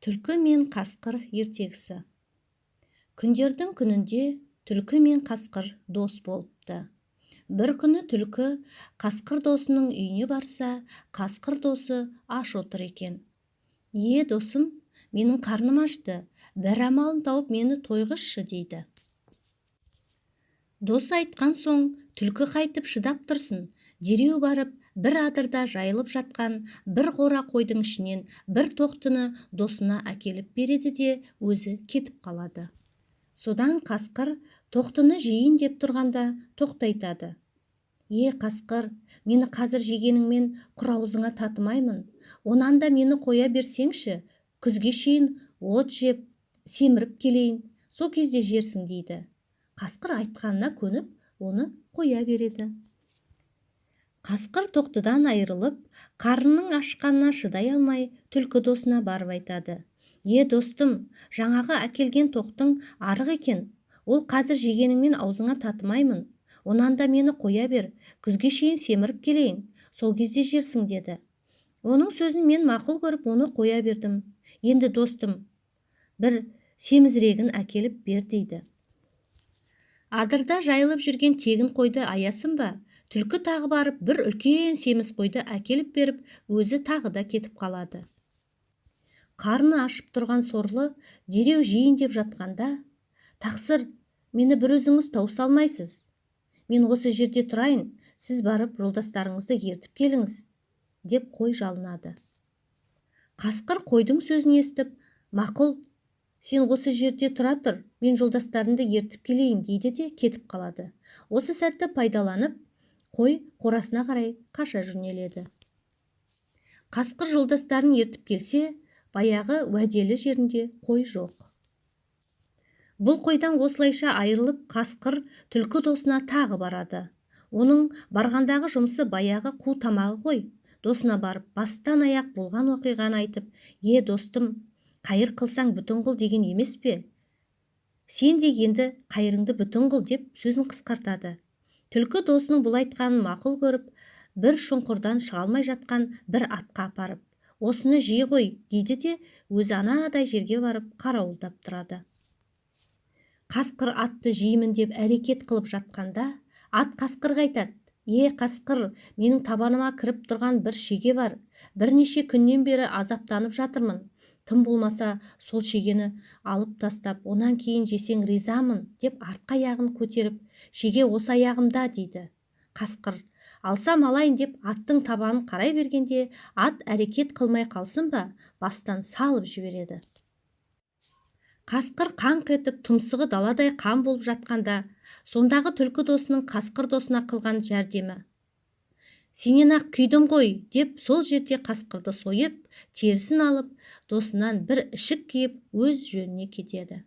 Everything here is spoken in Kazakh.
Түлкі мен қасқыр ертегісі. Күндердің күнінде түлкі мен қасқыр дос болыпты. Бір күні түлкі қасқыр досының үйіне барса, қасқыр досы аш отыр екен. «Е, досым, менің қарным ашты, бір амалын тауып мені тойғызшы», – дейді. Досы айтқан соң түлкі қайтып шыдап тұрсын? Дереу барып, бір адырда жайылып жатқан бір қора қойдың ішінен бір тоқтыны досына әкеліп береді де, өзі кетіп қалады. Содан қасқыр тоқтыны жейін деп тұрғанда, тоқты айтады: «Е, қасқыр, мені қазір жегеніңмен құр аузыңа татымаймын. Онан да мені қоя берсеңші, күзге шейін от жеп семіріп келейін, сол кезде жерсің», – дейді. Қасқыр айтқанына көніп, оны қоя береді. Қасқыр тоқтыдан айырылып, қарнының ашқанына шыдай алмай, түлкі досына барып айтады: «Е, достым, жаңағы әкелген тоқтың арық екен. Ол қазір жегеніңмен аузыңа татымаймын. Онан да мені қоя бер, күзге шейін семіріп келейін, сол кезде жерсің деді. Оның сөзін мен мақұл көріп, оны қоя бердім. Енді, достым, бір семізірегін әкеліп бер», – дейді. Адырда жайылып жүрген тегін қойды аясын ба? Түлкі тағы барып, бір үлкен семіз қойды әкеліп беріп, өзі тағы да кетіп қалады. Қарны ашып тұрған сорлы дереу жейін деп жатқанда: «Тақсыр, мені бір өзіңіз тауыса алмайсыз. Мен осы жерде тұрайын, сіз барып жолдастарыңызды ертіп келіңіз», – деп қой жалынады. Қасқыр қойдың сөзін естіп: «Мақұл, сен осы жерде тұра тұр, мен жолдастарымды ертіп келейін», – дейді де кетіп қалады. Осы сәтті пайдаланып, қой қорасына қарай қаша жөнеледі. Қасқыр жолдастарын ертіп келсе, баяғы уәделі жерінде қой жоқ. Бұл қойдан осылайша айырылып, қасқыр түлкі досына тағы барады. Оның барғандағы жұмысы баяғы қу тамағы ғой. Досына барып, бастан аяқ болған оқиғаны айтып: «Е, достым, қайыр қылсаң, бүтін қыл деген емес пе? Сен де енді қайырыңды бүтін қыл», – деп сөзін қысқартады. Түлкі досының бұл айтқанын мақұл көріп, бір шұңқырдан шыға алмай жатқан бір атқа апарып: «Осыны жей ғой», – дейді де, өзі анадай жерге барып қарауылдап тұрады. Қасқыр атты жеймін деп әрекет қылып жатқанда, ат қасқырға айтады: «Е, қасқыр, менің табаныма кіріп тұрған бір шеге бар. Бірнеше күннен бері азаптанып жатырмын. Тым болмаса сол шегені алып тастап, онан кейін жесең, ризамын», – деп, артқы аяғын көтеріп: «Шеге осы аяғымда», – дейді. Қасқыр алсам алайын деп аттың табанын қарай бергенде, ат әрекет қылмай қалсын ба, бастан салып жібереді. Қасқыр қаңқ етіп, тұмсығы даладай қан болып жатқанда, сондағы түлкі досының қасқыр досына қылған жәрдемі: «Сенен-ақ күйдім ғой», – деп, сол жерде қасқырды сойып, терісін алып, досынан бір ішік киіп, өз жөніне кетеді.